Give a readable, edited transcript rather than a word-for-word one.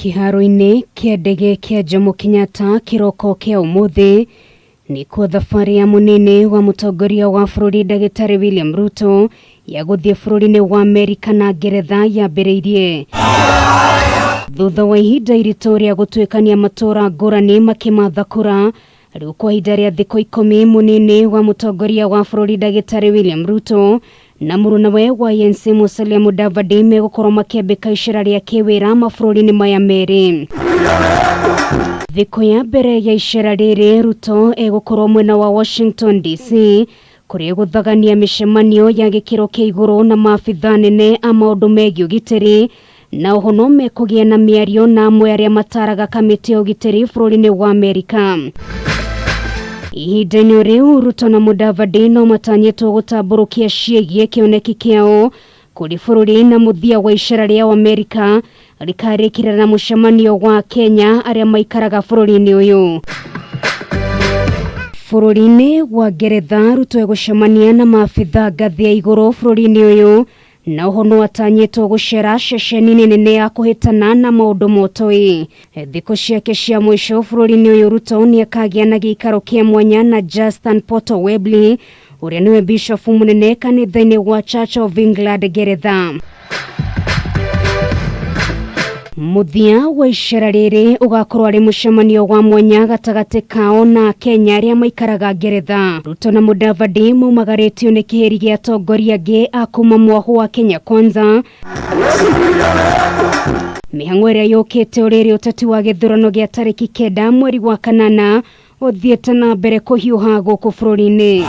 Kĩharo-inĩ kĩa ndege kĩa Jomo Kenyatta kĩroko kĩa ũmũthĩ nĩkuo thabarĩ ya mũnini wa mũtongoria wa bũrũri ndagĩtarĩ William Ruto ya gũthiĩ bũrũri-inĩ wa Amerika na Ngeretha yambĩrĩirie. Thutha wa ihinda iritũ rĩa gũtuĩkania matũũra ngũrani makĩmatha kura, Rĩu kwa ihinda rĩa thikũ ikũmi mũnini wa mũtongoria wa bũrũri ndagĩtarĩ William Ruto na mũrũnawe wa ANC Musalia Mudavadi megũkorwo makĩambĩka icera rĩa kĩwĩra mabũrũri-inĩ maya merĩ. Thikũ ya mbere ya icera rĩrĩ Ruto egũkorwo mwena wa Washington DC kũrĩa egũthagania mĩcemanio ya gĩkĩro kĩa igũrũ na maabithaa nene a maũndũ megiĩ ũgitĩri na oho no mekũgĩa na mĩario na amwe arĩa mataraga kamĩtĩ ya ũgitĩri bũrũri-inĩ wa Amerika. Ihinda-inĩ rĩu Ruto na Mudavadi no matanyĩtwo gũtambũrũkia ciĩgiĩ kĩoneki kĩao kũrĩ bũrũri na mũthia wa icera rĩao Amerika rĩkarĩkĩrĩra na mũcemanio wa Kenya arĩa maikaraga bũrũri-inĩ ũyũ. Bũrũri-inĩ wa Ngeretha Ruto egũcemania na maabithaa ngathĩ ya igũrũ bũrũri-inĩ ũyũ Na oho no atanyĩtwo gũcera ceceni-inĩ nene ya kũhĩtana na maũndũ ma ũtoi. Thikũ ciake cia mũico bũrũri-inĩ ũyũ Ruto nĩakagĩa na gĩikaro kĩa mwanya na Justin Portal Webley ũrĩa nĩwe bishofu mũnene kanitha-inĩ wa Church of England Ngeretha. Mũthia wa icera rĩrĩ ũgakorwo arĩ mũcemanio wa mwanya gatagatĩ kao na Kenya arĩa maikaraga Ngeretha. Ruto na Mudavadi maumagarĩtio nĩ kĩhĩri gĩa atongoria angĩ a kuma mwahũ wa Kenya Kwanza. Mĩhang'o ĩrĩa yũkĩte ũrĩrĩ ũteti wa gĩthurano gĩa tarĩki 9 mweri wa kanana ũthiĩte na mbere kũhiũha gũkũ bũrũri-inĩ.